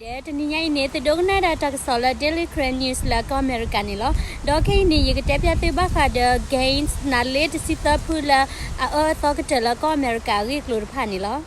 ကဲ တနံၤညါအံၤန့ၣ် သုဒိကနၣ်ဒၣ်တၢ်ကစီၣ်လၢ Daily Karen News လၢကီၢ်အမဲရကၤန့ၣ်လီၤ. ဒီးခဲအံၤန့ၣ် ယကတဲပျၢ်သုဘၣ်ဃးဒီး gangs နးလ့တဆံသၢဖုလၢ အအၢအသီကတၢၢ်လၢကီၢ်အမဲရကၤအဂ့ၢ်အကျိၤတဖၣ်န့ၣ်လီၤ.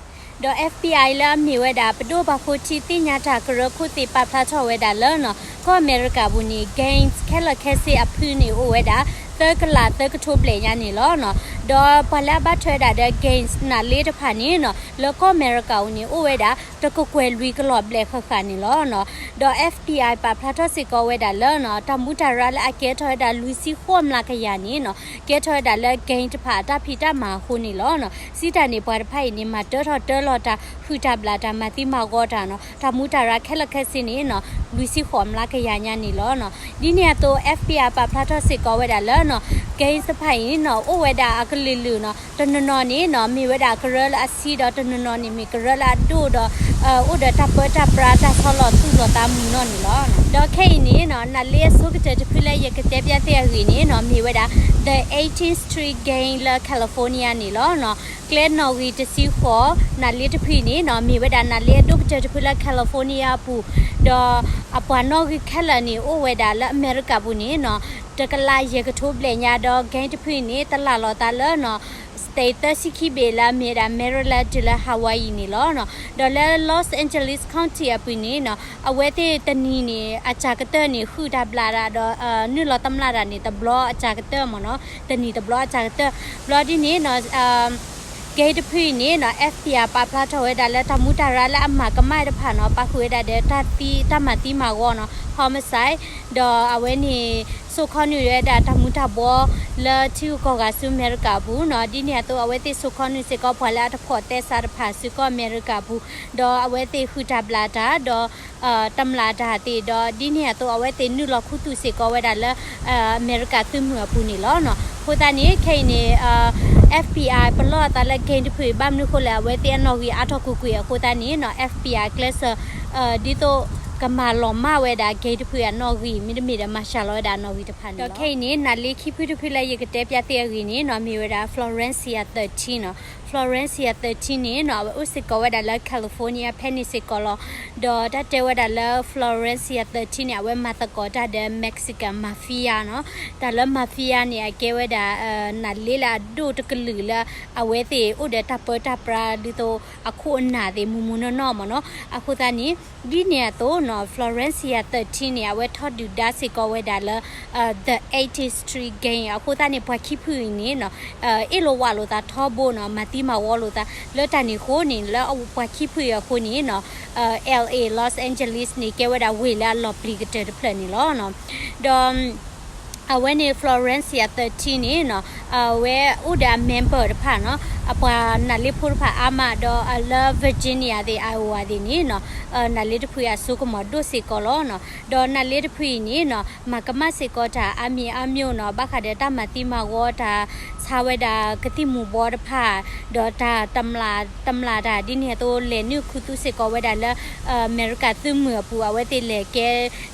ဒီး FBI လၢအမ့ၢ်ဝဲဒၣ် ပဒိၣ်ပာ်ဖှိၣ်ထံသ့ၣ်ညါတၢ်ကရၢခိၣ်သ့ၣ်ပာ်ဖျါထီၣ်ဝဲဒၣ်လၢနီၤ ကီၢ်အမဲရကၤပူၤန့ၣ် gangs ခဲလၢာ်ခဲဆ့အဖုန့ၣ် အိၣ်ဝဲဒၣ် သၢကလးသၢကထိဘျဲၣ်ညါန့ၣ်လီၤနီၤ. ဒီးပှၤလၢအဘၣ်ထွဲဝဲဒၣ်ဒီး gangs နးလ့တဖၣ်န့ၣ်နီၤ လၢကီၢ်အမဲရကၤပူၤန့ၣ် အိၣ်ဝဲဒၣ် တကကွဲၢ်လွံၢ်ကလီၢ်ဘျဲၣ်ဃၣ်ဃၣ်န့ၣ်လီၤနီၤ. ဒီး FBI ပာ်ဖျါထီၣ်စ့ၢ်ကီးဝဲဒၣ်လၢနီၤ တၢ်မူးတၢ်ရၢလၢအကဲထီၣ်ဝဲဒၣ်လွံၢ်ဆံဃိးမျးကယၤန့ၣ်နီၤ ကဲထီၣ်ဝဲဒၣ်လၢ gang တဖၣ်အတၢ်ဖံးတၢ်မၤအဃိန့ၣ်လီၤနီၤ. စံးတၢ်န့ၣ် ပှၤတဖၣ်အံၤန့ၣ် မၤတၢထီၣ်တၢလီၤတၢ် ဟုၣ်တၢ်ဘျၣ်တၢ် မၤသံမၤဂီၤတၢ်နီၤ တၢ်မူးတၢ်ရၢခဲလၢာ်ခဲဆ့န့ၣ်နီၤ လွံၢ်ဆံဃိးမျးကယၤညါန့ၣ်လီၤနီၤ. ဒ်န့ၣ်အသိး FBI ပာ်ဖျါထီၣ်စ့ၢ်ကီးဝဲဒၣ်လၢနီၤ gang တဖၣ်အံၤနီၤ အိၣ်ဝဲဒၣ်အကလုာ်လုာ်နီၤ တနီၤနီၤန့ၣ်နီၤ မ့ၢ်ဝဲဒၣ်ကရၢလၢအဆံဒီး တနီၤနီၤန့ၣ် မ့ၢ်ကရၢလၢအဒိၣ်ဒီး အိၣ်ဒီးတၢ်ပၢတၢ်ပြးတၢ်ဆီလီၤသူၣ်လီၤသးမုာ်နီၢ်န့ၣ်လီၤ. ဒီးခဲအံၤန့ၣ်နီၤ နးလ့အဆိကတၢၢ်တဖုလၢယကတဲပျၢ်သုအဂ့ၢ်န့ၣ်နီၤ မ့ၢ်ဝဲဒၣ် the eighteenth Street Gang လၢ California န့ၣ်လီၤနီၤ. ကျဲနီၣ်ဂံၢ်တဆံဃိး နးလ့တဖုအံၤန့ၣ်နီၤ မ့ၢ်ဝဲဒၣ်နးလ့အဒိၣ်ကတၢၢ်တဖုလၢ California အပူၤ ဒီးအပှၤနီၣ်ဂံၢ်ခဲလၢာ်န့ၣ် အိၣ်ဝဲဒၣ်လၢအမဲရကၤပူၤန့ၣ်နီၤ တကလးယဲၢ်ကထိဘျဲၣ်ညါ ဒီး gang တဖုအံၤန့ၣ် တလၢ်လီၤသးလၢနီၤ state သၢဆံခံဘ့ၣ်လၢအမ့ၢ်ဝဲဒၣ် Maryland တုၤလၢ Hawaii န့ၣ်လီၤနီၤ. ဒီးလၢ Los Angeles County အပူၤန့ၣ်နီၤ အဝဲသ့ၣ်တနံၤန့ၣ် အစှၤကတၢၢ်န့ၣ် ဟုၣ်တၢ်ဘျၣ်တၢ်ဒီး နုာ်လီၤတမျၢ်တၢ်န့ၣ် တဘျီအစှၤကတၢၢ်မ့ၢ်နီၤ တနံၤတဘျီအစှၤကတၢၢ် ဘျီဒ်န့ၣ်နီၤ gang တဖုအံၤန့ၣ်နီၤ FBI ပာ်ဖျါထီၣ်ဝဲဒၣ်လၢတၢ်မူးတၢ်ရၢလၢအမၤကမၣ်တဖၣ်နီၤ ပာ်ဃုာ်ဝဲဒၣ်ဒီးတၢ်သံ တၢ်မၤသံမၤဂီၤနီၤ homicide ဒီးအဝဲန့ၣ် စိာ်ခီနုာ်ဝဲဒၣ်တၢ်မူၤတၢ်ဘှီလၢထံဂုၤကီၢ်ဂၤဆူအမဲရကၤအပူၤနီၤ ဒ်န့ၣ်အသိးအဝဲသ့ၣ်စိာ်ခီနုာ်စ့ၢ်ကီးပှၤလၢအတဖိးသဲစးတဖၣ်ဆူကီၢ်အမဲရကၤအပူၤ ဒီးအဝဲသ့ၣ်ဟုၣ်တၢ်ဘျၣ်တၢ် ဒီး တမျၢ်တၢ်သ့ၣ်ဒီး ဒ်န့ၣ်အသိးအဝဲသ့ၣ်နုာ်လီၤခူသူၣ်စ့ၢ်ကီးဝဲဒၣ်လၢ အမဲရကၤသုးမုၢ်အပူၤန့ၣ်လီၤနီၤ. အဃိသတးန့ၣ် ခဲအံၤန့ၣ် FBI ပလီၢ်အသးလၢ gang တဖုအံၤ ဘၣ်မနုၤဃိလဲၣ် အဝဲသ့ၣ်အနီၣ်ဂံၢ်အါထီၣ်ကွ့ၢ်ကွ့ၢ်အဃိသတးန့ၣ်နီၤ FBI ကျဲးစၢး ဒ်သိးကမၤလီၤမၢ်ဝဲဒၣ် gang တဖုအံၤအနီၣ်ဂံၢ် မ့တမ့ၢ်ဒီးမၤစှၤလီၤဝဲဒၣ်အနီၣ်ဂံၢ်တဖၣ်န့ၣ်လီၤ. ဒီးခဲအံၤန့ၣ် နးလ့ခံဖုတဖုလၢယကတဲပျၢ်သုအဂ့ၢ်န့ၣ်နီၤ မ့ၢ်ဝဲဒၣ် Florencia thirteen နီၤ. Florencia thirteen န့ၣ်နီၤ အဝဲအိၣ်စ့ၢ်ကီးဝဲဒၣ်လၢ California ဖဲန့ၣ်စ့ၢ်ကီးလီၤ. ဒီးတၢ်တဲဝဲဒၣ်လၢ Florencia thirteen န့ၣ် အဝဲမၤသကိးတၢ်ဒီး Mexican Mafia နီၤ. တၢ်လၢ Mafia န့ၣ် အကဲဝဲဒၣ် နးလ့လၢအဒိၣ်တကလုာ်လၢ အဝဲသ့ၣ်အိၣ်ဒီးတၢ်ပၢတၢ်ပြးဒ်သိးအခိၣ်အနၢ်သ့ၣ်မုၢ်မုၢ်နီၢ်နီၢ်မ့ၢ်နီၤ. အဃိသတးန့ၣ် ဒ်န့ၣ်အသိးနီၤ Florencia thirteen န့ၣ် အဝဲထီၣ်ဒုၣ်ဒါစ့ၢ်ကီးဝဲဒၣ်လၢ the eighteenth Street Gang အဃိသတးန့ၣ် ပှၤခံဖုအံၤန့ၣ်နီၤ အ့ၣ်လိာ်ဝးလိာ်သးထီဘိနီၤ မၤသံမၤဝီလိာ်သး လၢတၢ်န့ၣ်အဃိန့ၣ် လၢပှၤခံဖုအံၤအဃိန့ၣ်နီၤ L A Los Angeles န့ၣ် ကဲဝဲဒၣ်ဝ့ၢ်လၢအလီၤပျံၤကတၢၢ်တဖျၢၣ်န့ၣ်လီၤ. ဒီး အဝဲန့ၣ် Florencia thirteen န့ၣ်နီၤ အဝဲအိၣ်ဒီးအ member တဖၣ်နီၤ အပှၤနးလ့ဖိတဖၣ်အါမး ဒီးလၢ Virginia သ့ၣ် Iowa သ့ၣ်န့ၣ်နီၤ နးလ့တဖုအံၤအစိကမီၤဒိၣ်စ့ၢ်ကီးလီၤနီၤ. ဒီးနးလ့တဖုအံၤန့ၣ်နီၤ မၤကမၣ်စ့ၢ်ကီးတၢ်အါမံၤအါမျိၣ်နီၤ ဘၣ်ဃးဒီးတၢ်မၤသံမၤဝီတၢ် ဆါဝဲဒၣ်ကသံၣ်မူၤဘှီတဖၣ် ဒီးတၢ်တမျၢ် တမျၢ်တၢ်ဒ်န့ၣ်အသိး လဲၤနုာ်ခူသူၣ်စ့ၢ်ကီးဝဲဒၣ်လၢ အမဲရကၤသုးမုၢ်အပူၤ အဝဲသ့ၣ်လဲၤကဲ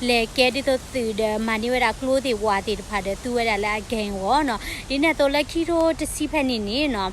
လဲၤကဲဒ်သိးသုးဒီး မၤန့ၢ်ဝဲဒၣ်ကျိသ့ၣ်ဝးသ့ၣ်တဖၣ်ဒီး သူဝဲဒၣ်လၢအ gang အဂီၢ်နီၤ. ဒ်န့ၣ်အသိးလၢခံထိတဆံဖဲန့ၣ်န့ၣ်နီၤ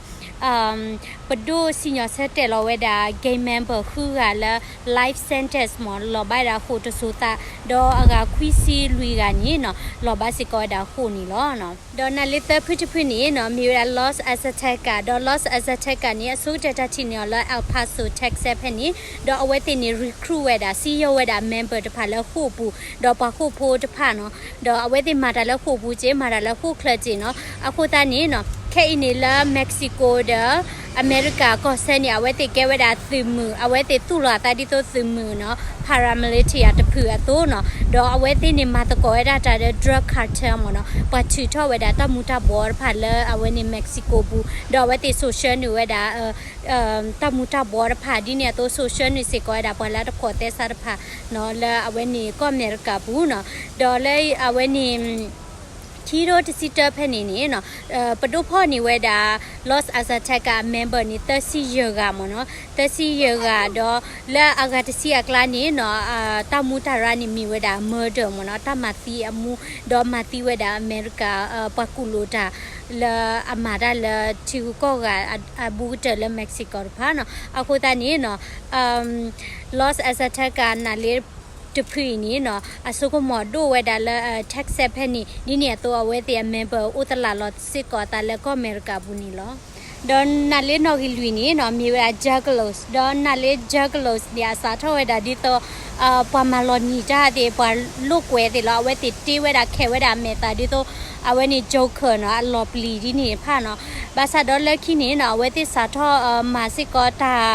ပဒိၣ်စံၣ်ညီၣ်ဆၢတဲာ်လီၤဝဲဒၣ် gang member ဃုဂၤလၢ life sentence မ့ၢ် လီၤဘၣ်ဝဲဒၣ်ဃိာ်တစိၤသး ဒီးအဂၤခွံဆံလွံၢ်ဂၤန့ၣ်နီၤ လီၤဘၣ်စ့ၢ်ကီးဝဲဒၣ်ဃိာ်န့ၣ်လီၤ. ဒီးနးလ့သၢဖုတဖုန့ၣ်နီၤ မ့ၢ်ဝဲဒၣ် Los Azteca ဒီး Los Azteca န့ၣ် အဆိကတၢၢ်တၢ်ထံၣ်န့ၢ်အီၤလၢ El Paso Texas ဖဲန့ၣ် ဒီးအဝဲသ့ၣ်န့ၣ် recruit ဝဲဒၣ် စံယိၣ်ဝဲဒၣ် member တဖၣ်လၢဃိာ်ပူၤ ဒီးပှၤဃိာ်ဖိတဖၣ်နီၤ ဒီးအဝဲသ့ၣ်မၤတၢ်လၢဃိာ်ပူၤက့ မၤတၢ်လၢဃိာ်ချၢက့နီၤ. အဃိသတးန့ၣ်နီၤ ခဲအံၤန့ၣ်လၢ Mexico ဒီး အမဲရကၤကီၢ်စဲၣ်န့ၣ် အဝဲသ့ၣ်ကဲဝဲဒၣ်သုးမုၢ် အဝဲသ့ၣ်သူၣ်လီၤအသးဒ်သိးသုးမုၢ်နီၤ paramilitary တဖုအသိးနီၤ ဒီးအဝဲသ့ၣ်န့ၣ် မၤသကိးဝဲဒၣ်တၢ်ဒီး drug cartel မ့ၢ်နီၤ ပှၤထုးထီၣ်ဝဲဒၣ်တၢ်မူၤတၢ်ဘှီးတဖၣ်လၢအဝဲန့ၣ် Mexico ပူၤ ဒီးအဝဲသ့ၣ်စိာ်ဆှၢနုာ်ဝဲဒၣ် တၢ်မူၤတၢ်ဘှီးတဖၣ် ဒ်န့ၣ်အသိးစိာ်ဆှၢနုာ်စ့ၢ်ကီးဝဲဒၣ် ပှၤလၢတဖိးသဲစးတဖၣ်နီၤ လၢအဝဲန့ၣ်ကီၢ်အမဲရကၤပူၤနီၤ ဒီးလၢအဝဲန့ၣ် ခံကထိတဆံတၢဖဲန့ၣ်န့ၣ်နီၤ ပဒိၣ်ဖီၣ်န့ၢ်ဝဲဒၣ် Los Azteca အ member န့ၣ် သၢဆံယဲၢ်ဂၤမ့ၢ်နီၤ, သၢဆံယဲၢ်ဂၤဒီး လၢအဂၤတဆံအကျါန့ၣ်နီၤ တၢ်မူတၢ်ရၢန့ၣ်မ့ၢ်ဝဲဒၣ် murder မ့ၢ်နီၤ, တၢ်မၤသံအမူ, ဒီးမၤသံဝဲဒၣ်အမဲရကၤ ပှၤကူၣ်လိာ်တၢ် လၢအမၤတၢ်လၢထံဂုၤကီၢ်ဂၤအဘူးကတၢၢ်လၢ Mexico တဖၣ်နီၤ. အဃိသတးန့ၣ်နီၤ Los Azteca နးလ့တဖုအံၤန့ၣ်နီၤ အစိကမီၤဒိၣ်ဝဲဒၣ်လၢ Texas ဖဲန့ၣ် ဒ်န့ၣ်အသိးအဝဲသ့ၣ်အ member အိၣ်သလၣ်လီၤစ့ၢ်ကီးအသးလၢကီၢ်အမဲရကၤအပူၤန့ၣ်လီၤ. ဒီးနးလ့နီၣ်ဂံၢ်လွံၢ်န့ၣ်နီၤ မ့ၢ်ဝဲဒၣ် juggalos, ဒီးနးလ့ juggalos န့ၣ် အစးထီၣ်ဝဲဒၣ်ဒ်သိး ပှၤမၤလီၤနံၤတၢ်သ့ၣ် ပှၤလိာ်ကွဲသ့ၣ်လီၤ. အဝဲသ့ၣ်တ့ဝဲဒၣ်ခဲးဝဲဒၣ်အမဲာ်သးဒ်သိး အဝဲန့ၣ် joker နီၤ အလီၤပျံၤဒ်န့ၣ်တဖၣ်နီၤ. ဘၣ်ဆၣ်ဒီးလၢခံန့ၣ်နီၤ အဝဲသ့ၣ်စးထီၣ်မၤစ့ၢ်ကီးတၢ်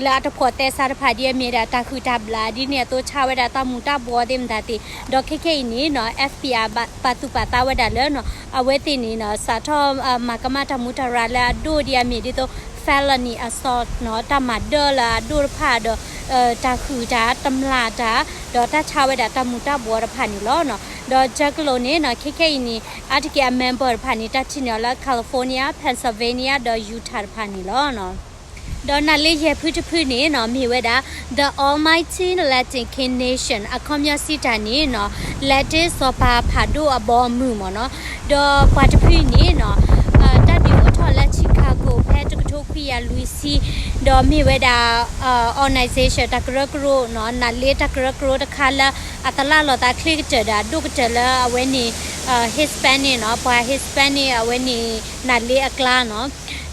လၢအတဖိးသဲစးတဖၣ်ဒ်အမ့ၢ်ဒၣ်တၢ်ဟုၣ်တၢ်ဘျၣ် ဒ်န့ၣ်အသိးဆါဝဲဒၣ်တၢ်မူၤတၢ်ဘှီးသ့ၣ်မတၤသ့ၣ်, ဒီးခဲခဲအံၤန့ၣ်နီၤ FBI ပာ်သူၣ်ပာ်သးဝဲဒၣ်လၢနီၤ အဝဲသ့ၣ်န့ၣ်နီၤ စးထီၣ်မၤကမၣ်တၢ်မူတၢ်ရၢလၢအဒိၣ်ဒ်အမ့ၢ်ဒ်သိး felony assault နီၤ တၢ်မၤဒၢလၢအဒိၣ်တဖၣ်ဒီး တၢ်ဟုၣ်တၢ် တမျၢ်တၢ် ဒီးတၢ်ဆါဝဲဒၣ်တၢ်မူၤတၢ်ဘှီးတဖၣ်န့ၣ်လီၤ. ဒီး juggalo န့ၣ်နီၤ ခဲခဲအံၤန့ၣ် အါတက့ၢ်အ member တဖၣ်န့ၣ် တၢ်ထံၣ်န့ၢ်အီၤလၢ California, Pennsylvania ဒီး Utah တဖၣ်န့ၣ်လီၤ. ဒီးနးလ့ယဲၢ်ဖုတဖုန့ၣ်နီၤ မ့ၢ်ဝဲဒၣ် The Almighty Latin King Nation အခီပညီစံးတၢ်န့ၣ်နီၤ Latin စီၤပၤဖးဒိၣ်အဘီအမုၢ်မ့ၢ်နီၤ. ဒီးပှၤတဖုအံၤန့ၣ်နီၤ တၢ်ဒုးအိၣ်ထီၣ်လၢ Chicago ဖဲတကထိခွံကယၤလွံၢ်ဆံ ဒီးမ့ၢ်ဝဲဒၣ် organization တၢ်ကရၢကရိနီၤ နးလ့တၢ်ကရၢကရိတခါလၢအသလၣ်လီၤသးချ့ကတၢၢ်ဒီးအဒိၣ်ကတၢၢ်လၢအဝဲန့ၣ် Hispanic နီၤ ပှၤ Hispanic အဝဲန့ၣ် နးလ့အကျါနီၤ.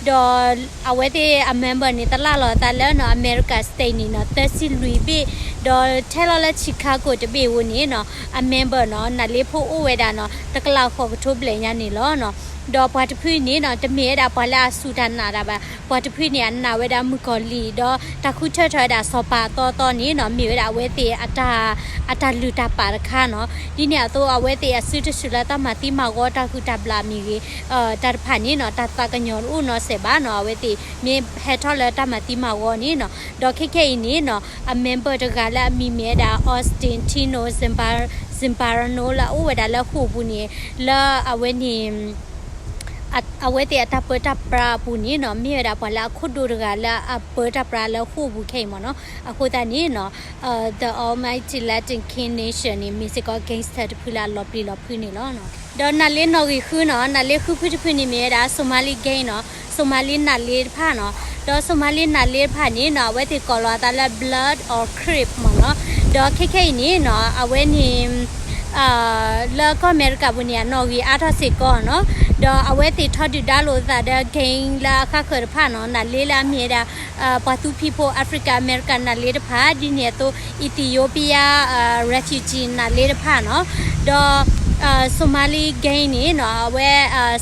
ဒီးအဝဲသ့ၣ်အ member န့ၣ် သလၣ်လီၤသးလၢနီၤ America State န့ၣ်နီၤ သၢဆံလွံၢ်ဘ့ၣ်, ဒီးထဲလီၤလၢ Chicago တဘ့ၣ်ဧိၤန့ၣ်နီၤ အ member နီၤ နးလ့ဖိအိၣ်ဝဲဒၣ်နီၤ တကလးဃိးကထိဘျဲၣ်ညါန့ၣ်လီၤနီၤ. ဒီးပှၤတဖုန့ၣ်နီၤ တမ့ၢ်ဝဲဒၣ်ပှၤလၢအစူၢ်တၢ်နာ်တၢ်ဘၣ်, ပှၤတဖုန့ၣ် အနာ်ဝဲဒၣ်မုၣ်ကီၤလံၢ် ဒီးတၢ်ဃုထၢထီၣ်ဝဲဒၣ်စီၤပၤအသီအသီန့ၣ်နီၤ မ့ၢ်ဝဲဒၣ်အဝဲသ့ၣ်အတၢ် အတၢ်လုၢ်တၢ်ပာ်တခါနီၤ. ဒ်န့ၣ်အသိး အဝဲသ့ၣ်အစုတစုလၢတၢ်မၤသံမၤဂီၤတၢ်ဟုၣ်တၢ်ဘျၣ်မ့ၢ်ဂ့ၤ တၢ်တဖၣ်န့ၣ်နီၤ တၢ်သးကညီၤတအိၣ်နီတစဲးဘၣ်နီၤ. အဝဲသ့ၣ်မ့ၢ်ဟဲထီၣ်လၢတၢ်မၤသံမၤဂီၤန့ၣ်နီၤ. ဒီးခဲခဲအံၤန့ၣ်နီၤ အ member တဂၤလၢအမံၤမ့ၢ်ဝဲဒၣ် Austin Tino Zimbar- Zambrano လၢအအိၣ်ဝဲဒၣ်လၢဃိာ်ပူၤန့ၣ် လၢအဝဲန့ၣ် အ- အဝဲသ့ၣ်အတၢ်ပၢတၢ်ပြးအပူၤန့ၣ်နီၤ မ့ၢ်ဝဲဒၣ်ပှၤလၢအခိၣ်ဒိတဂၤလၢအပၢတၢ်ပြးလၢဃိာ်ပူၤခဲအံၤမ့ၢ်နီၤ. အဃိသတးန့ၣ်နီၤ The Almighty Latin King Nation န့ၣ် မ့ၢ်စ့ၢ်ကီး gangster တဖုလၢအလီၤပျံၤလီၤဖုးန့ၣ်လီၤ. ဒီးနးလ့နီၣ်ဂံၢ်ဃုနီၤ နးလ့ဃုဖုတဖုန့ၣ်မ့ၢ်ဝဲဒၣ် Somali gang နီၤ Somali နးလ့တဖၣ်နီၤ. ဒီး Somali နးလ့တဖၣ်န့ၣ်နီၤ အဝဲသ့ၣ်ကိးလီၤအသးလၢ blood or crip မ့ၢ်နီၤ. ဒီးခဲခဲအံၤန့ၣ်နီၤ အဝဲန့ၣ် လၢကီၢ်အမဲရကၤပူၤန့ၣ် အနီၣ်ဂံၢ်အါထီၣ်စ့ၢ်ကီးနီၤ. ဒီးအဝဲသ့ၣ်ထီဒုၣ်ဒါလိာ်သးဒီး gang လၢအဃၣ်ဃၢၤတဖၣ်နီၤ နးလ့လၢအမ့ၢ်ဝဲဒၣ် ပှၤသူဖံးဖိ African American နးလ့တဖၣ် ဒ်န့ၣ်အသိး Ethiopia refugee နးလ့တဖၣ်နီၤ. ဒီး Somali gang န့ၣ်နီၤ အဝဲ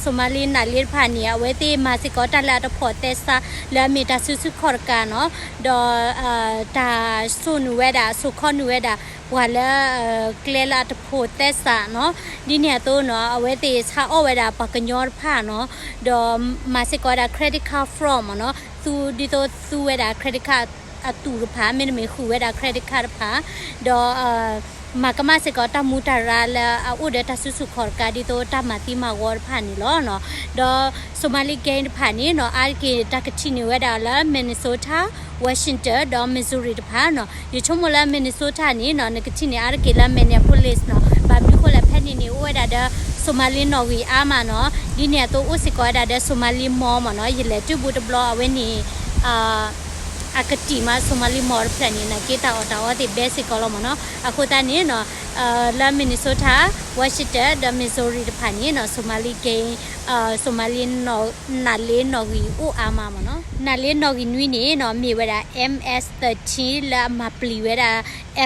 Somali နးလ့တဖၣ်န့ၣ် အဝဲသ့ၣ်မၤစ့ၢ်ကီးတၢ်လၢအတဖိးသဲစး လၢအမ့ၢ်တၢ်စုဆူၣ်ခီၣ်တကးနီၤ. ဒီး တၢ်စိာ်နုာ်ဝဲဒၣ် စိာ်ခီနုာ်ဝဲဒၣ် ပှၤလၢ ကျဲလၢအတဖိးသဲစးနီၤ. ဒ်န့ၣ်အသိးနီၤ အဝဲသ့ၣ်ဆါအီၣ်ဝဲဒၣ်ပှၤကညီတဖၣ်နီၤ. ဒီးမၤစ့ၢ်ကီးဝဲဒၣ် credit card fraud မ့ၢ်နီၤ. သူ ဒ်သိးသူဝဲဒၣ် credit card အသူးတဖၣ် မ့တမ့ၢ်ဃုာ်ဝဲဒၣ် credit card တဖၣ် ဒီး မၤကမၣ်စ့ၢ်ကီးတၢ်မူတၢ်ရၢလၢအအိၣ်ဒီးတၢ်စုဆူၣ်ခီၣ်တကး ဒ်သိးတၢ်မၤသံမၤဂီၤတဖၣ်န့ၣ်လီၤနီၤ. ဒီး Somali gang တဖၣ်န့ၣ်နီၤ အါတက့ၢ်တၢ်ကထံၣ်န့ၢ်ဝဲဒၣ်လၢ Minnesota, Washington ဒီး Missouri တဖၣ်နီၤ. ယဆိကမိၣ်လၢ Minnesota န့ၣ်နီၤ နကထံၣ်န့ၢ်အါတက့ၢ်လၢ Minneapolis နီၤ. ဘၣ်မနုၤဃိလဲၣ် ဖဲန့ၣ်န့ၣ် အိၣ်ဝဲဒၣ်ဒီး Somali နီၣ်ဂံၢ်အါမးနီၤ. ဒ်န့ၣ်အသိးအိၣ်စ့ၢ်ကီးဝဲဒၣ်ဒီး Somali mall မ့ၢ်နီၤ. ယလဲၤတုၤဘူးတဘျီအဝဲန့ၣ် အကတံာ်မး Somali mall တဖျၢၣ်န့ၣ် နာ်က့တၢ်အီၣ်တၢ်အီသ့ၣ် ဘဲစ့ၢ်ကီးလီၤမ့ၢ်နီၤ. အဃိသတးန့ၣ်နီၤ လၢ Minnesota, Washington ဒီး Missouri တဖၣ်န့ၣ်နီၤ Somali gang, Somali နးလ့နီၣ်ဂံၢ်အိၣ်အါမးမ့ၢ်နီၤ. နးလ့နီၣ်ဂံၢ်နွံန့ၣ်နီၤ မ့ၢ်ဝဲဒၣ် MS thirteen လၢအမၤပျံၤဝဲဒၣ်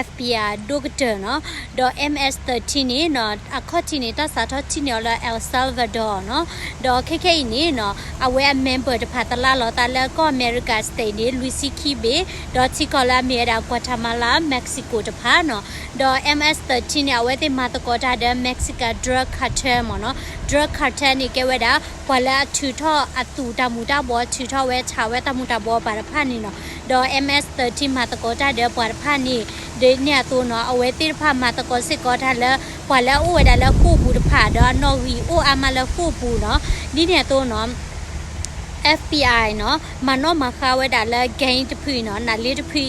FBI ဒိၣ်ကတၢၢ်နီၤ. ဒီး MS thirteen န့ၣ်နီၤ အခီၣ်ထံးန့ၣ် တၢ်စးထီၣ်ထံၣ်န့ၢ်အီၤလၢ El Salvador နီၤ. ဒီးခဲခဲအံၤန့ၣ်နီၤ အဝဲအ member တဖၣ်သလၣ်လီၤသးလၢကီၢ်အမဲရကၤ state န့ၣ် လွံၢ်ဆံခံဘ့ၣ်, ဒီးထံကီၢ်လၢအမ့ၢ်ဝဲဒၣ် Guatemala, Mexico တဖၣ်နီၤ. ဒီး MS thirteen န့ၣ် အဝဲသ့ၣ်မၤသကိးတၢ်ဒီး Mexican drug cartel မ့ၢ်နီၤ. Drug cartel န့ၣ်ကဲဝဲဒၣ် ပှၤလၢအထုးထီၣ်အသူၣ်တၢ်မူၤတၢ်ဘှီး ထုးထီၣ်ဝဲဆးဝဲတၢ်မူၤတၢ်ဘှီးပှၤတဖၣ်န့ၣ်နီၤ. ဒီး M S thirteen မၤသကိးတၢ်ဒီးပှၤတဖၣ်န့ၣ် ဒ်န့ၣ်အသိးနီၤ အဝဲသ့ၣ်တဖၣ်မၤသကိးစ့ၢ်ကီးတၢ်လၢ ပှၤလၢအအိၣ်ဝဲဒၣ်လၢဃိာ်ပူၤတဖၣ် ဒီးအနီၣ်ဂံၢ်အိၣ်အါမးလၢဃိာ်ပူၤနီၤ. ဒ်န့ၣ်အသိးနီၤ F B I နီၤ မၤနီၣ်မၤဃါဝဲဒၣ်လၢ gang တဖုအံၤနီၤ နးလ့တဖု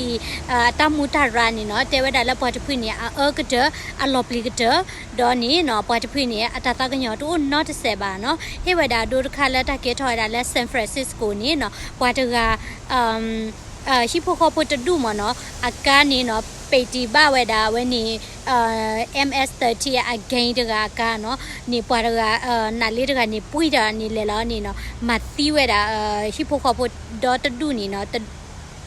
အံၤ အတၢ်မူးတၢ်ရၤန့ၣ်နီၤ တဲဝဲဒၣ်လၢပှၤတဖုန့ၣ် အအၢကတၢၢ် အလီၤပျံၤကတၢၢ် ဒီးန့ၣ်နီၤ ပှၤတဖုန့ၣ် အတၢ်သးကညီၤတအိၣ်နီတစဲးဘၣ်နီၤ. ဟ့ၣ်ဝဲဒၣ်အဒိတခါလၢတၢ်ကဲထီၣ်ဝဲဒၣ်လၢ San Francisco န့ၣ်နီၤ ပှၤတဂၤ ဟံၣ်ဖိဃီဖိတဒူၣ်မ့ၢ်နီၤ အကါန့ၣ်နီၤ ပံးတံာ်ဘၣ်ဝဲဒၣ်အဝဲန့ၣ် M S thirteen အ gang တဂၤအကါနီၤ န့ၣ်ပှၤတဂၤ နးလ့တဂၤန့ၣ် ပှံၢ်ဒီးန့ၣ်လဲၤလီၤန့ၣ်နီၤ မၤသံဝဲဒၣ် ဟံၣ်ဖိဃီဖိဒီတဒူၣ်န့ၣ်နီၤ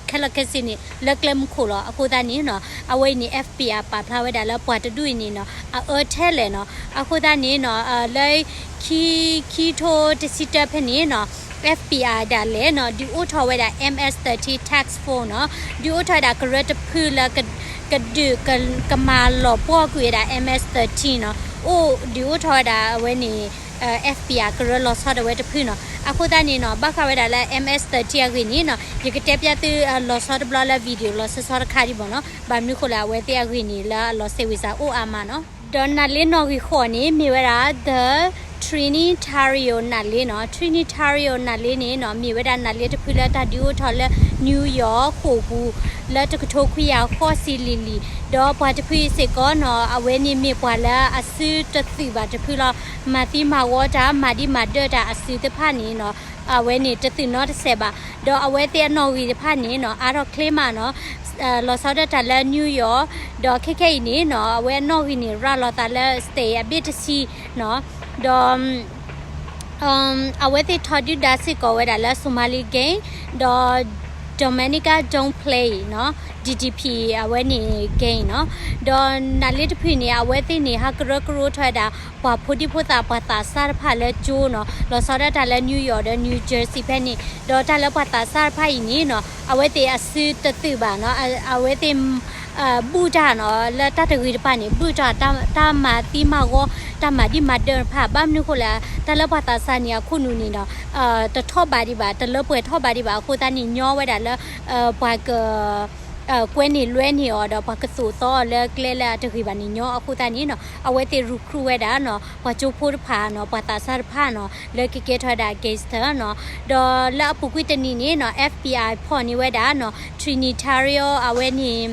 ခဲလၢာ်ခဲဆ့န့ၣ် လၢကျဲမုၢ်ခိၣ်လီၤ. အဃိသတးန့ၣ်နီၤ အဝဲအံၤန့ၣ် F B I ပာ်ဖျါဝဲဒၣ်လၢပှၤတဒူၣ်အံၤန့ၣ်နီၤ အအၢထဲလဲၣ်နီၤ. အဃိသတးန့ၣ်နီၤ လၢ ခံ ခံထိတဆံတၢဖဲန့ၣ်နီၤ F B I ဒၣ်လဲာ်နီၤ ဒုးအိၣ်ထီၣ်ဝဲဒၣ် M S thirteen task force နီၤ ဒုးအိၣ်ထီၣ်ဝဲဒၣ်ကရၢတဖုလၢ ကဒုး ကမၤလီၤပှီၢ်ကွံာ်ဝဲဒၣ် M S thirteen နီၤ အိၣ်ဒုးအိၣ်ထီၣ်ဝဲဒၣ်အဝဲန့ၣ် F B I ကရၢလီၤဆီဒၣ်ဝဲတဖုနီၤ. အဃိသတးန့ၣ်နီၤ ဘၣ်ဃးဝဲဒၣ်လၢ M S thirteen အဂ့ၢ်န့ၣ်နီၤ ယကတဲပျၢ်သုလီၤဆီတဘျီလၢ video လီၤဆီဆီတခါဒံးဘၣ်နီၤ ဘၣ်မနုၤဃိလၢအဝဲသ့ၣ်အဂ့ၢ်န့ၣ် လၢအလီၤစဲးဝံၤစးအိၣ်အါမးနီၤ. ဒီးနးလ့နီၣ်ဂံၢ်ဃိးန့ၣ် မ့ၢ်ဝဲဒၣ် the Trinitario နးလ့နီၤ Trinitario နးလ့န့ၣ်နီၤ မ့ၢ်ဝဲဒၣ်နးလ့တဖုလၢတၢ်ဒုးအိၣ်ထီၣ်လၢ New York ဃိာ်ပူၤ လၢတကထိခွံကယၤဃိးဆံလံၤလံၤ ဒီးပှၤတဖုအံၤစ့ၢ်ကီးနီၤ အဝဲန့ၣ်မ့ၢ်ပှၤလၢအစုတသုးဘၣ်တဖုလီၤ. မၤသံမၤဝီတၢ် မၤဒံးမၤဒၢၣ်တၢ်အစုတဖၣ်န့ၣ်နီၤ အဝဲန့ၣ်တသုးနီတစဲးဘၣ်. ဒီးအဝဲသ့ၣ်အနီၣ်ဂံၢ်တဖၣ်န့ၣ်နီၤ အါထီၣ်ချ့မးနီၤ လီၤဆီဒၣ်တၢ်လၢ New York ဒီးခဲခဲအံၤန့ၣ်နီၤ အဝဲအနီၣ်ဂံၢ်န့ၣ် ရၤလီၤသးလၢ state အဘ့ၣ်တဆံနီၤ ဒီး အဝဲသ့ၣ်ထီဒုၣ်ဒါစ့ၢ်ကီးဝဲဒၣ်လၢ Somali gang ဒီး Dominica Don't Play နီၤ D D P အဝဲန့ၣ် gang နီၤ. ဒီးနးလ့တဖုန့ၣ် အဝဲသ့ၣ်န့ၣ် ဟးကရၢကရိထီၣ်ဝဲဒၣ် ပှၤဖိဒံဖိသၣ်ပှၤသးစၢ်တဖၣ်လၢကၠိနီၤ လီၤဆီဒၣ်တၢ်လၢ New York ဒီး New Jersey ဖဲန့ၣ် ဒီးတၢ်လၢပှၤသးစၢ်တဖၣ်အံၤန့ၣ်နီၤ အဝဲသ့ၣ်အစုတသုးဘၣ်နီၤ အဝဲသ့ၣ် ဘူၣ်တၢ်နီၤ လၢတၢ်တဂ့ၤတပၤန့ၣ် ဘူၣ်တၢ် တၢ်မၤသံမၤဂီၤ တၢ်မၤဒံးမၤဒၢၣ်တဖၣ် ဘၣ်မနုၤဃိလဲၣ် တၢ်လၢပှၤသးစၢ်န့ၣ် အခိၣ်နူာ်န့ၣ်ဒီး တထီၣ်ဘးဒံးဘၣ် တလၢပှဲၤထီၣ်ဘးဒံးဘၣ် အဃိသတးန့ၣ် ညီဝဲဒၣ်လၢ ပှၤက ကွဲန့ၢ်လွဲန့ၢ်အီၤဒီး ပှၤကသိးသီအီၤလၢကျဲလၢအတဂ့ၤဘၣ်န့ၣ် ညီအဃိသတးန့ၣ်နီၤ အဝဲသ့ၣ် recruit ဝဲဒၣ်နီၤ ပှၤကၠိဖိတဖၣ်နီၤ ပှၤသးစၢ်တဖၣ်နီၤ လၢကကဲထီၣ်ဝဲဒၣ် gangster နီၤ. ဒီးလၢအပူၤကွံာ်တနံၤန့ၣ်နီၤ F B I ဖီၣ်န့ၢ်ဝဲဒၣ်နီၤ Trinitario အဝဲန့ၣ်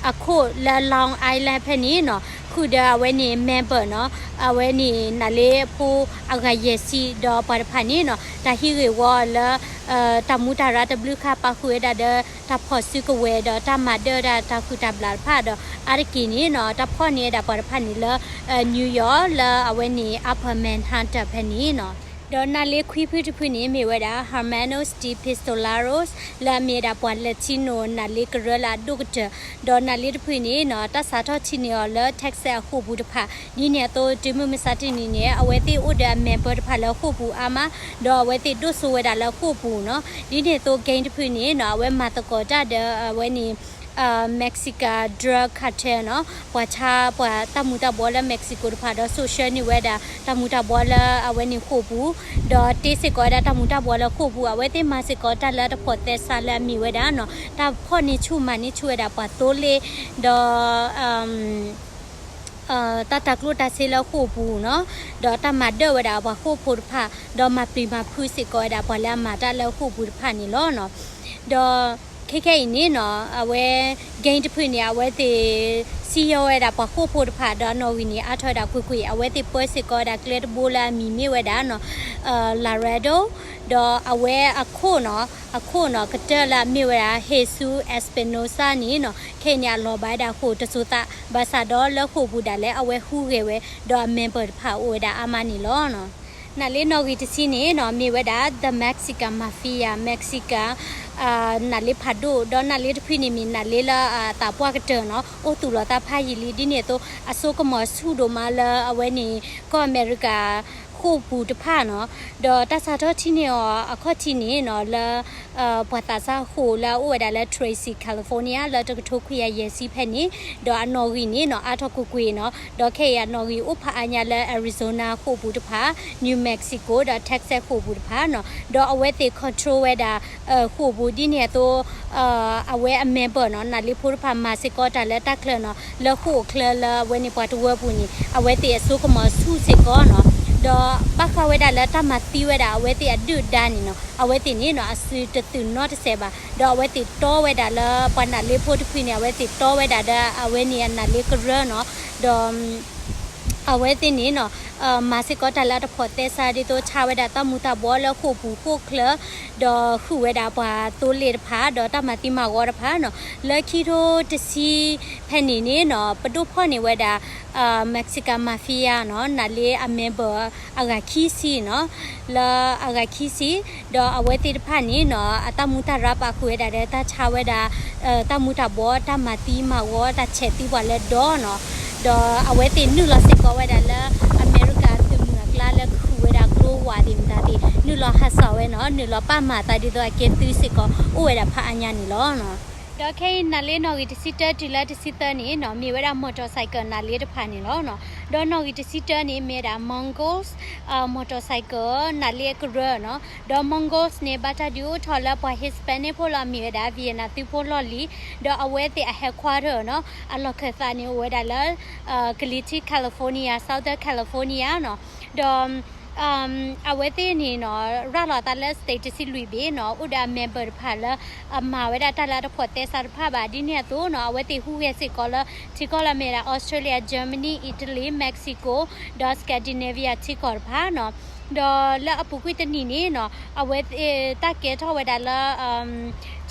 အခိၣ်လၢ Long Island ဖဲန့ၣ်နီၤ ဃုာ်ဒီးအဝဲန့ၣ် member နီၤ အဝဲန့ၣ် နးလ့အဖိအဂၤယဲၢ်ဆံ ဒီးပှၤတဖၣ်န့ၣ်နီၤ တၢ်ဟံးဂ့ၢ်ဝီလၢ တၢ်မူးတၢ်ရၤတဘျုးခါ ပာ်ဃုာ်ဝဲဒၣ်ဒီး တၢ်ဖီၣ်စုကဝဲၤဒီး တၢ်မၤဒၢၣ်ဒၣ်တၢ်ဃုာ်တၢ်ဘျၣ်တဖၣ်ဒီး အါတက့ၢ်န့ၣ်နီၤ တၢ်ဖီၣ်န့ၢ်ဝဲဒၣ်ပှၤတဖၣ်န့ၣ်လၢ New York လၢအဝဲန့ၣ် Upper Manhattan ဖဲန့ၣ်နီၤ. ဒီးနးလ့ခွံဖုတဖုန့ၣ် မ့ၢ်ဝဲဒၣ် Hermanos de Pistolaros လၢအမ့ၢ်ဝဲဒၣ်ပှၤ Latino နးလ့ကရၢလၢအဒိၣ်ကတၢၢ် ဒီးနးလ့တဖုန့ၣ်နီၤ တၢ်စးထီၣ်ထံၣ်န့ၢ်အီၤလၢ Texas အဃိာ်ပူၤတဖၣ် ဒ်န့ၣ်အသိး တုၤမုၢ်မဆါတနံၤန့ၣ် အဝဲသ့ၣ်အိၣ်ဒီးအ member တဖၣ်လၢဃိာ်ပူၤအါမး ဒီးအဝဲသ့ၣ်ဒိၣ်စိဝဲဒၣ်လၢဃိာ်ပူၤနီၤ. ဒ်န့ၣ်အသိး gang တဖုန့ၣ်နီၤ အဝဲမၤသကိးတၢ်ဒီးအဝဲန့ၣ် Mexican drug cartel နီၤ ပှၤဆါပှၤတၢ်မူၤတၢ်ဘှီးလၢ Mexico တဖၣ်ဒီး စိာ်ဆှၢန့ၢ်ဝဲဒၣ်တၢ်မူၤတၢ်ဘှီးလၢအဝဲန့ၣ်ဃိာ်ပူၤ ဒီးတ့စ့ၢ်ကီးဝဲဒၣ်တၢ်မူၤတၢ်ဘှီးလၢဃိာ်ပူၤ အဝဲသ့ၣ်မၤစ့ၢ်ကီးတၢ်လၢတဖိးသဲစးလၢအမ့ၢ်ဝဲဒၣ်နီၤ တၢ်ဖီၣ်န့ၢ်ဆူၣ်မၤန့ၢ်ဆူၣ်ဝဲဒၣ်ပှၤသိလ့ၣ် ဒီး တၢ်တၤကျိၣ်တၤစ့လၢဃိာ်ပူၤနီၤ ဒီးတၢ်မၤဒၢၣ်ဝဲဒၣ်ပှၤဃိာ်ဖိတဖၣ် ဒီးမၤပျံၤမၤဖုးစ့ၢ်ကီးဝဲဒၣ်ပှၤလၢအမၤတၢ်လၢဃိာ်ပူၤတဖၣ်န့ၣ်လီၤနီၤ. ဒီးခဲခဲအံၤန့ၣ်နီၤ အဝဲ gang တဖုန့ၣ် အဝဲသ့ၣ် စံၣ်ညီၣ်ဝဲဒၣ်ပှၤဃိာ်ဖိတဖၣ် ဒီးအနီၣ်ဂံၢ်န့ၣ် အါထီၣ်ဝဲဒၣ်ကွ့ၢ်ကွ့ၢ် အဝဲသ့ၣ်ပၢစ့ၢ်ကီးဝဲဒၣ်ကျဲတဘိလၢအမံၤမ့ၢ်ဝဲဒၣ်နီၤ Laredo ဒီးအဝဲအခိၣ်နီၤ အခိၣ်နီၤ ကတၢၢ်လၢအမ့ၢ်ဝဲဒၣ် Jesus Espinosa န့ၣ်နီၤ ခဲအံၤန့ၣ် အလီၤဘၣ်ဝဲဒၣ်ဃိာ်တစိၤသး ဘၣ်ဆၣ်ဒီးလၢဃိာ်ပူၤဒၣ်လဲာ် အဝဲဟူးဂဲၤဝဲ ဒီးအ member တဖၣ်အိၣ်ဝဲဒၣ်အါမးန့ၣ်လီၤ. နးလ့နီၣ်ဂံၢ်တဆံန့ၣ်နီၤ မ့ၢ်ဝဲဒၣ် the Mexican Mafia Mexican နးလ့ဖးဒိၣ် ဒီးနးလ့တဖုန့ၣ် မ့ၢ်နးလ့လၢအသးပှၢ်ကတၢၢ်နီၤ အိၣ်သူၣ်လီၤသးဖးယံာ်လံ ဒ်န့ၣ်အသိး အစိကမီၤဆူၣ်ဒိၣ်မးလၢအဝဲန့ၣ် ကီၢ်အမဲရကၤ ဃိာ်ပူၤတဖၣ်နီၤ, ဒီးတၢ်စးထီၣ်ထံၣ်န့ၢ်အီၤအခီၣ်ထံးန့ၣ်နီၤ လၢ ပှၤသးစၢ်ဃိာ်လၢအအိၣ်ဝဲဒၣ်လၢ Tracy, California လၢတကထိခွံကယၤယဲၢ်ဆံဖဲန့ၣ်, ဒီးအနီၣ်ဂံၢ်န့ၣ်နီၤ အါထီၣ်ကွ့ၢ်ကွ့ၢ်နီၤ, ဒီးခဲအံၤအနီၣ်ဂံၢ်အိၣ်ဖးအါညါလၢ Arizona ဃိာ်ပူၤတဖၣ်, New Mexico ဒီး Texas ဃိာ်ပူၤတဖၣ်နီၤ, ဒီးအဝဲသ့ၣ် control ဝဲဒၣ် ဃိာ်ပူၤဒ်န့ၣ်အသိး အဝဲအ member နီၤ နးလ့ဖိတဖၣ်မၤစ့ၢ်ကီးတၢ်လၢတၢ်ချၢနီၤ လၢဃိာ်အချၢလၢအဝဲန့ၣ်ပှၤတဝၢပူၤန့ၣ် အဝဲသ့ၣ်အစိကမီၤဆူၣ်စ့ၢ်ကီးနီၤ, ဒီးဘၣ်ဃးဝဲဒၣ်လၢတၢ်မၤသံဝဲဒၣ်အဝဲသ့ၣ်အဒုၣ်အဒါန့ၣ်နီၤ အဝဲသ့ၣ်န့ၣ်နီၤ အစုတသုးနီတစဲးဘၣ်, ဒီးအဝဲသ့ၣ်တီဝဲဒၣ်လၢပှၤနးလ့ဖိတဖုန့ၣ် အဝဲသ့ၣ်တီဝဲဒၣ်ဒီးအဝဲန့ၣ်အနးလ့ကရၢနီၤ, ဒီး အဝဲသ့ၣ်န့ၣ်နီၤ မၤစ့ၢ်ကီးတၢ်လၢအတဖိးသဲစးဒ်သိး ဆါဝဲဒၣ်တၢ်မူၤတၢ်ဘှီးလၢဃိာ်ပူၤဃိာ်ချၢ, ဒီးဃုာ်ဝဲဒၣ်ပှၤသိလ့ၣ်တဖၣ် ဒီးတၢ်မၤသံမၤဝီတဖၣ်နီၤ, လၢခံထိတဆံဖဲန့ၣ်န့ၣ်နီၤ ပဒိၣ်ဖီၣ်န့ၢ်ဝဲဒၣ် Mexican Mafia နီၤ နးလ့အ member အဂၤခံဆံနီၤ, လၢအဂၤခံဆံ, ဒီးအဝဲသ့ၣ်တဖၣ်န့ၣ်နီၤ အတၢ်မူၤတၢ်ရၢ်ပာ်ဃုာ်ဝဲဒၣ်ဒီးတၢ်ဆါဝဲဒၣ် တၢ်မူၤတၢ်ဘှီး တၢ်မၤသံမၤဝီ တၢ်ဆဲးသံပှၤလၢဒီနီၤ, ဒီးအဝဲသ့ၣ်နုာ်လီၤစ့ၢ်ကီးဝဲဒၣ်လၢ အမဲရကၤသုးမုၢ်အကျါလၢကဃုာ်ဝဲဒၣ်ကျိဝးသ့ၣ်မတၤသ့ၣ် နုာ်လီၤဟးစးဝဲနီၤ, နုာ်လီၤပာ်မၤသးဒ်သိးအကဲသုးစ့ၢ်ကီး အိၣ်ဝဲဒၣ်ဖးအါညါန့ၣ်လီၤ. ဒီးခဲအံၤနးလ့နီၣ်ဂံၢ်တဆံတၢတုၤလၢတဆံသၢန့ၣ်နီၤ မ့ၢ်ဝဲဒၣ် motorcycle နးလ့တဖၣ်န့ၣ်လီၤ. ဒီးနီၣ်ဂံၢ်တဆံတၢန့ၣ် မ့ၢ်ဝဲဒၣ် Mongols motorcycle နးလ့အကရၢနီၤ, ဒီး Mongols န့ၣ် ဘၣ်တၢ်ဒုးအိၣ်ထီၣ်လၢပှၤ Hispanic ဖိလီၤ မ့ၢ်ဝဲဒၣ် Vietnam သုးဖိလီၢ်လံၤ, ဒီးအဝဲသ့ၣ်အ headquarter နီၤ အလီၢ်ခၢၣ်သးန့ၣ် အိၣ်ဝဲဒၣ်လၢ ကလံၤထံး California, Southern California နီၤ, ဒီး အဝဲသ့ၣ်န့ၣ်နီၤ ရၤလီၤအသးလၢ state တဆံလွံၢ်ဘ့ၣ်နီၤ, အိၣ်ဒီးအ member တဖၣ်လၢ အမၤဝဲဒၣ်တၢ်လၢအတဖိးသဲစးတဖၣ်ဘၣ်, ဒ်န့ၣ်အသိးနီၤ အဝဲသ့ၣ်ဟူးဂဲၤစ့ၢ်ကီးလၢ ထံကီၢ်လၢအမ့ၢ်ဝဲဒၣ် Australia, Germany, Italy, Mexico ဒီး Scandinavia ထံကီၢ်တဖၣ်နီၤ, ဒီးလၢအပူၤကွံာ်တနံၤန့ၣ်နီၤ အဝဲသ့ၣ်တၢ်ကဲထီၣ်ဝဲဒၣ်လၢ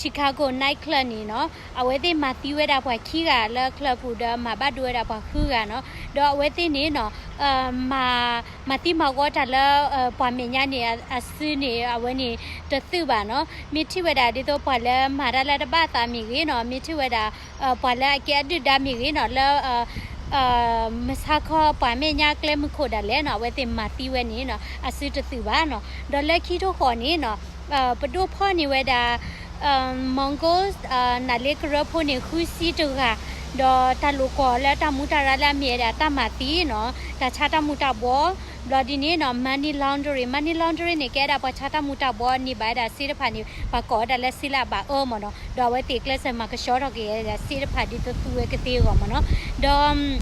Chicago night club န့ၣ်နီၤ အဝဲသ့ၣ်မၤသံဝဲဒၣ်ပှၤခံဂၤလၢချၢပူၤဒီးမၤဘၣ်ဒိဝဲဒၣ်ပှၤဃုဂၤနီၤ, ဒီးအဝဲသ့ၣ်န့ၣ်နီၤ မၤ မၤသံမၤဝီတၢ်လၢ ပှၤမဲာ်ညါန့ၣ် အစုန့ၣ် အဝဲန့ၣ်တသုးဘၣ်နီၤ, မ့ၢ်ထံၣ်ဝဲဒၣ်ဒ်သိးပှၤလၢမၤတၢ်လၢတဘၣ်အသးမ့ၢ်ဂ့ၤနီၤ, မ့ၢ်ထံၣ်ဝဲဒၣ် ပှၤလၢအကဲအဒုၣ်ဒါမ့ၢ်ဂ့ၤနီၤ လၢ မုၢ်ဆါခီပှၤမဲာ်ညါကျဲမုၢ်ခိၣ်ဒၣ်လဲာ်နီၤ အဝဲသ့ၣ်မၤသံဝဲန့ၣ်နီၤ အစုတသုးဘၣ်နီၤ, ဒီးလၢခံထိဃီန့ၣ်နီၤ ပဒိၣ်ဖီၣ်န့ၢ်ဝဲဒၣ် Mongols နးလ့ကရၢဖိန့ၣ် ဃုဆံတဂၤ, ဒီးတၢ်လိာ်ကွီၢ်လၢတၢ်မူးတၢ်ရၢ်လၢအမ့ၢ်ဝဲဒၣ်တၢ်မၤသံနီၤ, တၢ်ဆါတၢ်မူးတၢ်ဘှီး, ဘျီဒ်န့ၣ်နီၤ money laundering, money laundering န့ၣ် ကဲဝဲဒၣ်ပှၤဆါတၢ်မူးတၢ်ဘှီးန့ၢ်ဘၣ်ဝဲဒၣ်စ့တဖၣ်န့ၣ် ပှၤကိးဝဲဒၣ်လၢစ့လၢအဘၣ်အၢမ့ၢ်နီၤ, ဒီးအဝဲသ့ၣ်ကျဲးစၢးမၤကဆှီထီၣ်က့ၤဝဲဒၣ်စ့တဖၣ်ဒ်သိးသူဝဲကသ့အဂီၢ်မ့ၢ်နီၤ, ဒီး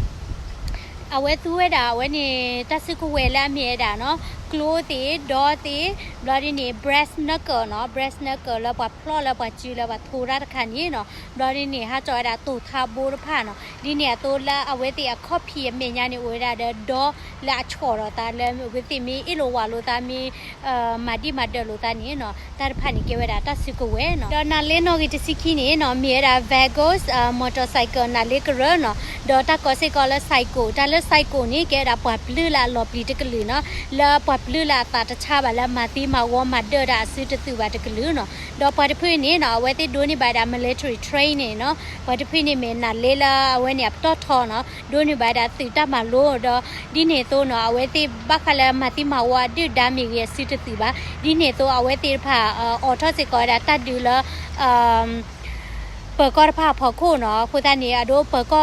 အဝဲသူဝဲဒၣ်အဝဲန့ၣ် တၢ်စုကဝဲၤလၢအမ့ၢ်ဝဲဒၣ်နီၤ ကျိသ့ၣ် ဒီသ့ၣ်, ဘျီဒ်န့ၣ် brass knuckle နီၤ, brass knuckle လၢပှၤဖျီၣ်လၢပှၤစုလၢပှၤထိရၣ်တခါန့ၣ်နီၤ, ဘျီဒ်န့ၣ် ဟးထီၣ်ဝဲဒၣ်တိၢ်ထါဘိတဖၣ်နီၤ, ဒ်န့ၣ်အသိးလၢအဝဲသ့ၣ်အခီၣ်ဖံးအမဲာ်ညါန့ၣ် အိၣ်ဝဲဒၣ်ဒီးဒီလၢအဆီၣ်ဒီးသးလၢအဝဲသ့ၣ်မ့ၢ်အ့ၣ်လိာ်ဝးလိာ်သးမ့ၢ် မၤဒံၣ်မၤဒၢးလိာ်သးန့ၣ်နီၤ, တၢ်တဖၣ်န့ၣ်ကဲဝဲဒၣ်တၢ်စုကဝဲၤနီၤ. ဒီးနၤလ့နီၣ်ဂံၢ်တဆံခံန့ၣ်နီၤ မ့ၢ်ဝဲဒၣ် Vagos motorcycle နၤလ့ကရၢနီၤ, ဒီးတၢ်ကိးစ့ၢ်ကီးလၢ Psycho, တၢ်လၢ Psycho န့ၣ် ကဲဝဲဒၣ်ပှၤပျုၢ်လၢအလီၤပျံၤတကလုာ်နီၤ, လၢပှၤပျုၢ်လၢအသးတဆါဘၣ်လၢမၤသံမၤဝီမၤဒၢးတၢ်အစုတသုးဘၣ်တကလုာ်နီၤ, ဒီးပှၤတဖုန့ၣ်နီၤ အဝဲသ့ၣ်ဒိးန့ၢ်ဘၣ်ဝဲဒၣ် military training နီၤ, ပှၤတဖုန့ၣ်မ့ၢ်နၤလ့လၢအဝဲန့ၣ်အပတီၢ်ထီနီၤ, ဒိးန့ၢ်ဘၣ်ဝဲဒၣ်သုးတၢ်မၤလိ ဒီး ဒ်န့ၣ်အသိးနီၤ အဝဲသ့ၣ်ဘၣ်ဃးလၢမၤသံမၤဝီအဒုၣ်ဒါမ့ၢ်ဂ့ၤအစုတသုးဘၣ်, ဒ်န့ၣ်အသိးအဝဲသ့ၣ်တဖၣ် အိးထီၣ်စ့ၢ်ကီးဝဲဒၣ်တၢ်ဒုးလၢ ပၢၤကီၢ်တဖၣ်အဖီခိၣ်နီၤ, အဃိသတးန့ၣ် အဒိ ပၢၤ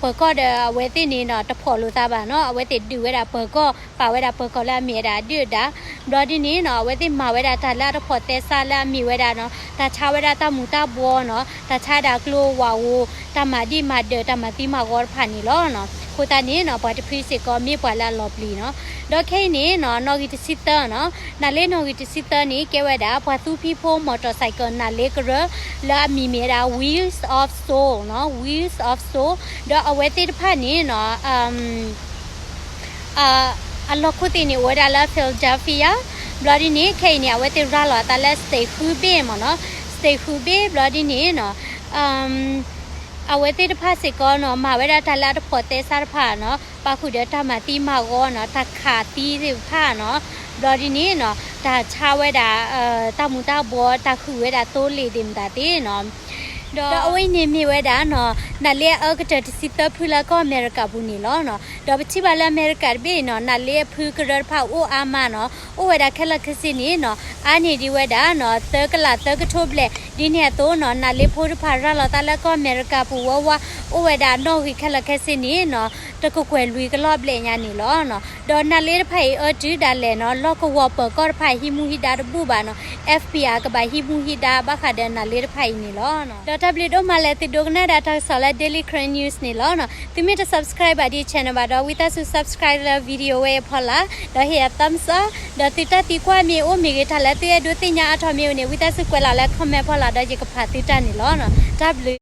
ကီၢ်ဒီးအဝဲသ့ၣ်န့ၣ်နီၤ တဖိးလိာ်သးဘၣ်နီၤ, အဝဲသ့ၣ်ဒုးဝဲဒၣ်ပၢၤကီၢ် ပာ်ဝဲဒၣ်ပၢၤကီၢ်လၢအမ့ၢ်ဝဲဒၣ်အဒုၣ်အဒါ, ဘျီဒ်န့ၣ်နီၤ အဝဲသ့ၣ်မၤဝဲဒၣ်တၢ်လၢအတဖိးသဲစးလၢအမ့ၢ်ဝဲဒၣ်နီၤ တၢ်ဆါဝဲဒၣ်တၢ်မူၤတၢ်ဘှီးနီၤ, တၢ်ဆါဒၣ်ကျိဝးဧိၤ, တၢ်မၤဒံၣ်မၤဒၢး တၢ်မၤသံမၤဝီတဖၣ်န့ၣ်လီၤနီၤ, အဃိသတးန့ၣ်နီၤ ပှၤတဖုစ့ၢ်ကီးမ့ၢ်ပှၤလၢအလီၤပျံၤနီၤ, ဒီးခဲအံၤန့ၣ်နီၤ နီၣ်ဂံၢ်တဆံသၢနီၤ, နၤလ့နီၣ်ဂံၢ်တဆံသၢန့ၣ် ကဲဝဲဒၣ် ပှၤသူဖံးဖိ motorcycle နၤလ့ကရၢ လၢအမံၤမ့ၢ်ဝဲဒၣ် Wheels of Soul နီၤ, Wheels of Soul, ဒီးအဝဲသ့ၣ်တဖၣ်န့ၣ်နီၤ အလီၢ်ခိၣ်သ့ၣ်န့ၣ် အိၣ်ဝဲဒၣ်လၢ Philadelphia, ဘျီဒ်န့ၣ် ခဲအံၤန့ၣ် အဝဲသ့ၣ်ရၤလီၤအသးလၢ state ဃုဘ့ၣ်မ့ၢ်နီၤ, state ဃုဘ့ၣ် ဘျီဒ်န့ၣ်နီၤ အဝဲသ့ၣ်တဖၣ်စ့ၢ်ကီးနီၤ မၤဝဲဒၣ်တၢ်လၢအတဖိးသဲစးတဖၣ်နီၤ, ပာ်ဃုာ်ဒီးတၢ်မၤသံမၤဝီနီၤ, တၢ်ခးသံသ့ၣ်တဖၣ်နီၤ, ဘျီဒ်န့ၣ်နီၤ တၢ်ဆါဝဲဒၣ် တၢ်မူၤတၢ်ဘှီး, တၢ်ဃုာ်ဝဲဒၣ်သိလ့ၣ်သ့ၣ်မတၤသ့ၣ်နီၤ, ဒီးအဝဲအံၤန့ၣ်မ့ၢ်ဝဲဒၣ်နီၤ နးလ့အအၢကတၢၢ်တဆံသၢဖုလၢကီၢ်အမဲရကၤပူၤန့ၣ်လီၤနီၤ. ဒီးပထံၣ်ဘၣ်လၢအမဲရကၤတဘ့ၣ်အံၤနီၤ နးလ့အဖုကရၢတဖၣ်အိၣ်အါမးနီၤ အိၣ်ဝဲဒၣ်ခဲလၢာ်ခဲဆ့န့ၣ်နီၤ အါန့ၢ်ဒံးဝဲဒၣ်နီၤ သၢကလးသၢကထိဘျဲၣ် ဒ်န့ၣ်အသိးနီၤ နးလ့ဖိတဖၣ်ရၤလီၤသးလၢကီၢ်အမဲရကၤပူၤဝီဝါ အိၣ်ဝဲဒၣ်နီၣ်ဂံၢ်ခဲလၢာ်ခဲဆ့န့ၣ်နီၤ တကကွဲၢ်လွံၢ်ကလီၢ်ဘျဲၣ်ညါန့ၣ်လီၤနီၤ. ဒီးနးလ့တဖၣ်အံၤအၢတုၤဒၣ်လဲာ်နီၤ လီၢ်ကဝီၤပၢၤကီၢ်တဖၣ်ဟံးမူဟံးဒါတဘူၣ်ဘၣ်နီၤ FBI ကဘၣ်ဟံးမူဟံးဒါဘၣ်ဃးဒီးနးလ့တဖၣ်အံၤန့ၣ်လီၤ. ဒီးတၢ်ဘျုးဒိၣ်မးလၢသုဒိကနၣ်ဒၣ်တၢ်ကစီၣ်လၢ Daily Karen News န့ၣ်လီၤနီၤ. သုမ့ၢ်တ subscribe ဘၣ်ဒံး channel ဘၣ်ဒီး ဝံသးစူၤ subscribe လၢ video ဝဲအဖီလာ် ဒီးဟ့ၣ်ယၤ thumbs up ဒီးသုတၢ်သံကွၢ်မ့ၢ်အိၣ်မ့ၢ်ဂ့ၤ တၢ်လၢသုအဲၣ်ဒိးသ့ၣ်ညါအါထီၣ်မ့ၢ်အိၣ်န့ၣ် ဝံသးစူၤကွဲးလီၤလၢ comment ဖီလာ်ဒီးယကဖးသုတၢ်န့ၣ်လီၤ. တၢ်ဘျုး